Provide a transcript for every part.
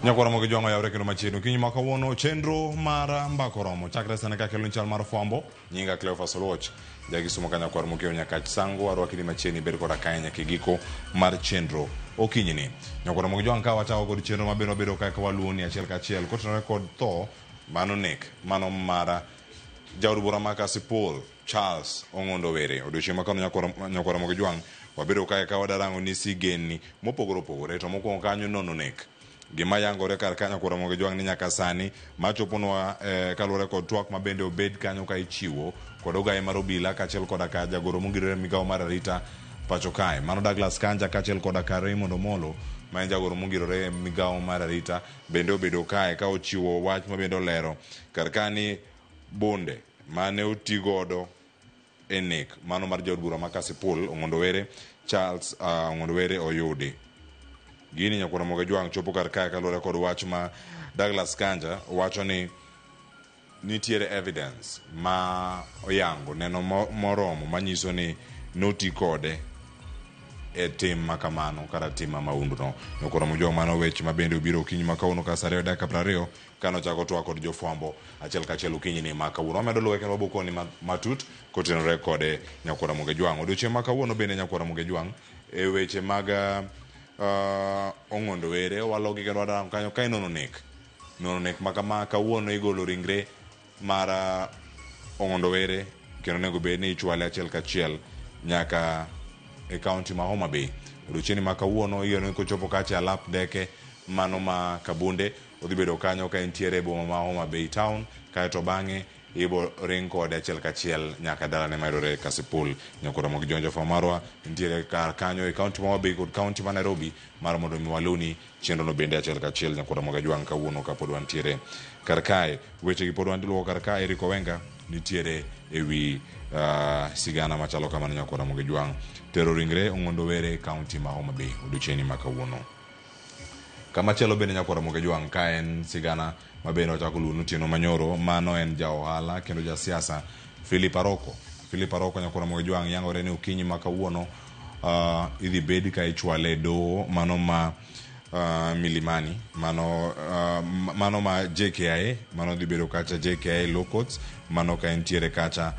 Nyakwara mogi jwang'o yawre kendo machiegni okinyi ma kawuono chenro mar mbako romo chakre sani ka kelo chal mar fwambo nyinga Cleophas Oluoch jagisumo ka nyakwar mokiewo nyakach sango arwaki ni machiegni bed koda kae nyaka e giko mar chenro okinyini nyakwara mogi jwang' ka wachako kod chenro mabende wabedo kae ka waluwoni achiel kachiel kotenore kod tho mano nek mano mar jaod bura ma Kasipul Charles Ong'ondo Were. Odiochieng' ma kawuono nyakwar Ramogi Jwang' wabedo kae ka wadarango ni sigenni mopogore opogore to mokwongo kanyo nono nek. Gima yangore kar ka nyakwar Ramogi Jwang' ni nyaka sani machoponwa kaluwore kod twak ma bende obed kanyo ka ichiwo kod ogaye mar obila kaachiel koda ka jagoro mongirore migawo mar arita pacho kae mano Douglas Kanja kaachiel koda ka Raymond Omolo ma en jagoro mongirore migawo mar arita bende obedo kae ka ochiwo wach ma bende olero kar ka ni bunde mane oti godo e nek mano mar jaod bura ma Kasipul Ong'ondo Were Charles Ong'ondo Were oyudi. Gini nyakwar Ramogi Jwang' chopo kar kae kaluwore kod wach ma Douglas Kanja wacho ni nitiere evidence ma oyango neno moromo manyiso ni noti kode e tim ma kamano kata tim ma maundu no. Nyakwar Ramogi Jwang' mano weche ma bende obiro okinyi ma kawuono ka saa 2 dakika 20 kane ochako twak kod jofwambo achiel kachiel okinyi ni ma kawuono. Wamedo luwe kendo wabokoni matut kotenore kode nyakwar Ramogi Jwang'. Odiochieng' ma kawuono bende nyakwar Ramogi Jwang' e weche mag Ong'ondo Were walogi kendo wadarango kanyo ka inono nek. Nono nek ma kama kawuono igolo ringre mar Ong'ondo Were kendo onego bed ni ichwale achiel kachiel nyaka e kaunti ma Homa Bay. Odiochieng'ni ma kawuono igeno ni kochopo kacha e alap ndeke mano ma Kabunde odhi bedo kanyo ka entiere e boma ma Homa Bay town kaeto bang'e ibo ring kode achiel kachiel nyaka dalane mayudore Kasipul. Nyakoro Ramogi Jonjo fa marwa nitiere kar kanyo e kaunti ma Homa Bay kod kaunti ma Nairobi mar mondo mi waluni chenro no bende achiel kachiel nyakoro Ramogi Ajwang' kawuono kapod wantiere kar kae. Weche gi pod wandiluwo kar kae Eric Owenga nitiere ewi sigana machalo kamano nyakoro Ramogi Ajwang' tero ringre Ong'ondo Were kaunti ma Homa Bay odiochieng'ni ma kawuono. Kamachielo bende nyakwar Ramogi Ajwang' ka en sigana ma bende ochako luwo otieno manyoro mano en ja ohala kendo ja siasa Philip Aroko. Philip Aroko nyakwar Ramogi Ajwang' yangore ni okinyi ma kawuono idhi bed ka ichwale e doho mano ma Milimani mano, mano ma JKIA mano dhi bedo kacha JKIA Law Courts mano ka entiere kacha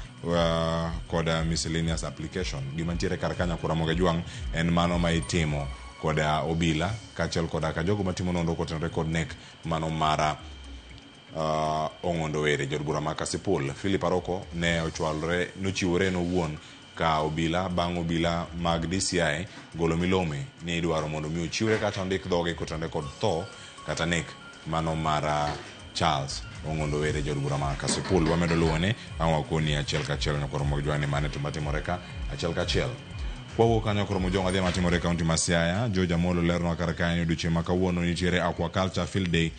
koda miscellaneous application. Gima ntiere kar ka nyakwar Ramogi Ajwang' en mano ma itimo koda obila kaachiel koda ka jogo matimo nonro kotenore kod nek mano mara Ong'ondo Were jaod bura ma Kasipul Philip Aroko ne ochwalore nochiwore en owuon ka obila bang' obila mag DCI golo milome ni idwaro mondo mi ochiwre kata ondik dhoge kotenore kod tho kata nek mano mar Charles Ong'ondo Were jaod bura ma Kasipul. Wamedo luwone ang' wakoni achiel kachiel nyakwar Ramogi Jwang' ni mane to matimore ka achiel kachiel. Kwawuok kanyo koro Mojong adhi matimore e kaunti ma Siaya. George Amolo lernwa kar kae ni odiochieng' ma kawuono nitiere Aquaculture Field Day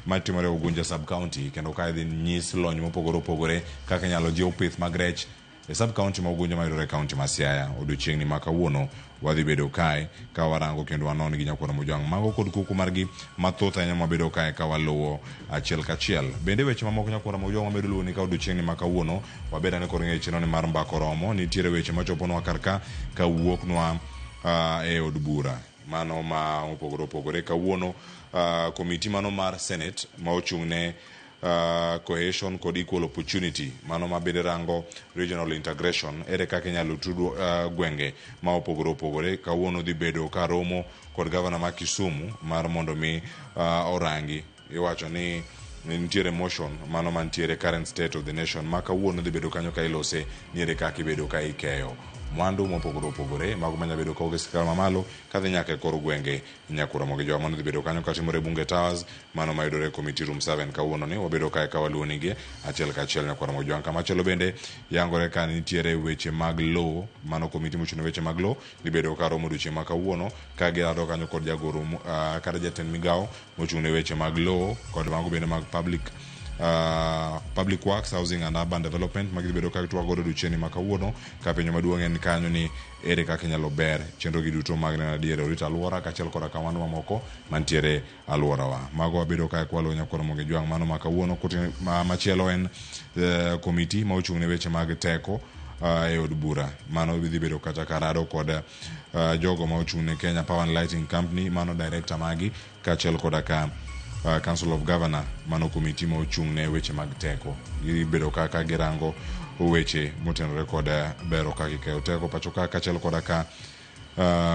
matimore Ugunja sub county kendo kae idhi nyis lony mopogore opogore kaka inyalo jiw pith mag rech e sub county ma Ugunja mayudore e kaunti ma Siaya. Odiochieng'ni ma kawuono wadhi bedo kae ka warango kendo wanon gi nyakwar Mojwang' mago kod kuku margi mathoth ahinya mwabedo kae ka waluwo achiel kachiel. Bende weche mamoko nyakwar Mojwang' wamedo luwo ni ka odiochieng'ni ma kawuono wabed ane kod ng'eyo chenro ni mar mbako romo. Nitiere weche machoponwa kar ka kawuoknwa e od bura mano ma opogore opogore. Kawuono komiti mano mar Senate ma ochung' ne cohesion kod equal opportunity mano ma bende rango regional integration ere kaka inyalo tud gwenge ma opogore opogore kawuono dhi bedo ka romo kod gavana ma Kisumu mar mondo mi orangi iwacho ni nitiere motion mano mantiere current state of the nation ma kawuono dhi bedo kanyo ka ilose ni ere kaka ibedo ka ikeyo mwandu mopogore opogore mago manya bedo kawuok e sirkal mamalo kadhi nyaka e kor gwenge Nyakura Ramogi Jowa mano dhi bedo kanyo katimore Bunge Towers mano mayudore e Committee Room 7 kawuono ni wabedo kae ka waluonigi achiel kachiel Nyakura Ramogi Jowa. Kamachielo bende yangore ka nitiere weche mag lowo mano komiti mochung' ne weche mag lowo dhi bedo ka romo odiochieng' ma kawuono ka girado kanyo kod jagoro kata jatend migawo mochung' ne weche mag lowo kod mago bende mag public works, housing and urban development ma gidhi bedo ka gitwak godo odiochieng' ma kawuono ka penjo maduong' en kanyo ni ere kaka inyalo ber chenro gi duto mag neno adier orito alwora kaachiel koda ka mwandu mamoko mantiere alworawa. Mago wabedo kae kwaluwo nyakwar Ramogi Jwang' mano ma kawuono. Machielo en komiti ma ochung' ne weche mag teko e od bura mano dhi bedo kata karado kod jogo ma ochung' ne Kenya Power and Lighting Company mano director magi kaachiel koda ka Council of Governor, mano komiti ma ochung' ne weche mag teko. Gibedo kaka girango weche motenore kod bero kaka ikeyo teko pacho ka kaachiel koda ka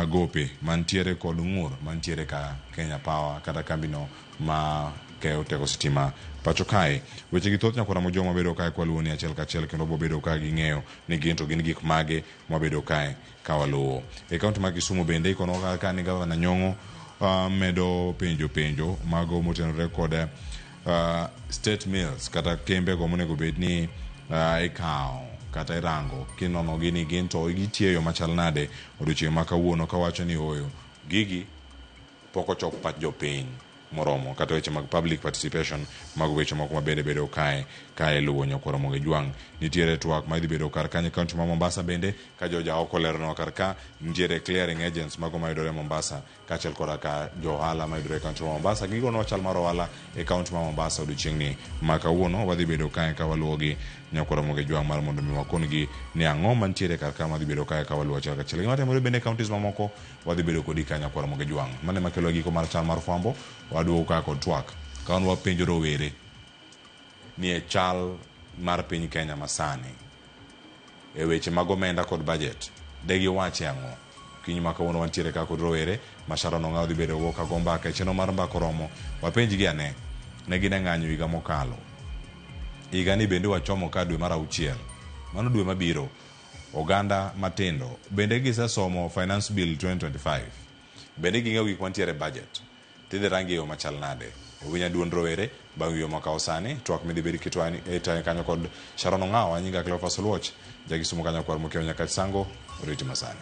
gope mantiere kod ng'ur mantiere ka Kenya Power kata kambino ma keyo teko sitima pacho kae. Weche gi thoth nyakwara Mojong wabedo kae kwaluwo ni achiel kachiel kendo bobedo ka ging'eyo ni gin to gin gik mage mwabedo kae ka waluwo. E kaunti ma Kisumu bende ikono ka ni gavana Nyong'o medo penjo penjo mago motenore kod state mills kata kembe go monego bed ni ikawo kata irango kinono gi ni gin to gitiyo e yo machal nade odiochieng' ma kawuono kawacho ni oyo gigi pok ochok pach jopiny moromo kata weche mag public participation mag weche moko mabende bedo kae kae luwo nyakwar Ramogi Jwang'. Nitiere twak ma idhi bedo kar kanyo e kaunti ma Mombasa bende ka joja oko leronwa kar ka nitiere clearing agents mago mayudore Mombasa kaachiel koda ka jo ohala mayudore e kaunti ma Mombasa. Gigonwa chal mar ohala e kaunti ma Mombasa odiochieng'ni ma kawuono. Wadhi bedo kae ka waluwo gi nyakwar Ramogi Jwang' mar mondo mi wakon gi ni ang'o mantiere kar ka madhi bedo kae ka waluwo achiel kachiel. Gima timore bende e counties mamoko wadhi bedo kodi ka nyakwar Ramogi Jwang'. Mano ema kelo giko mar chal mar fwambo. Waduogo ka kod twak ka wan wapenjo rowere ni e chal mar piny Kenya masani e weche mag omenda kod budget de giwache ang'o? Kiny ma kawuono wantiere ka kod rowere ma Sharon Ong'awo dhi bedo go ka go mbaka e chenro mar mbaka oromo. Wapenjgi ane ne gin e ng'anyo higa mokalo. Higa ni bende wachomo ka dwe mar auchiel. Mano dwe mabiro. Oganda matindo bende gisesomo Finance Bill 2025. Bende ging'eyo gik mantiere e budget. Tidhi rangi e yo machal nade? Owinya duond rowere bang' wiyo makawo sani. Twak midhi bed kitayo kanyo kod Sharon Ong'awo. Anyinga Cleophas Oluoch. Jakisumu kanyo kwar mokiewo Nyakach Sango. Oriti masani.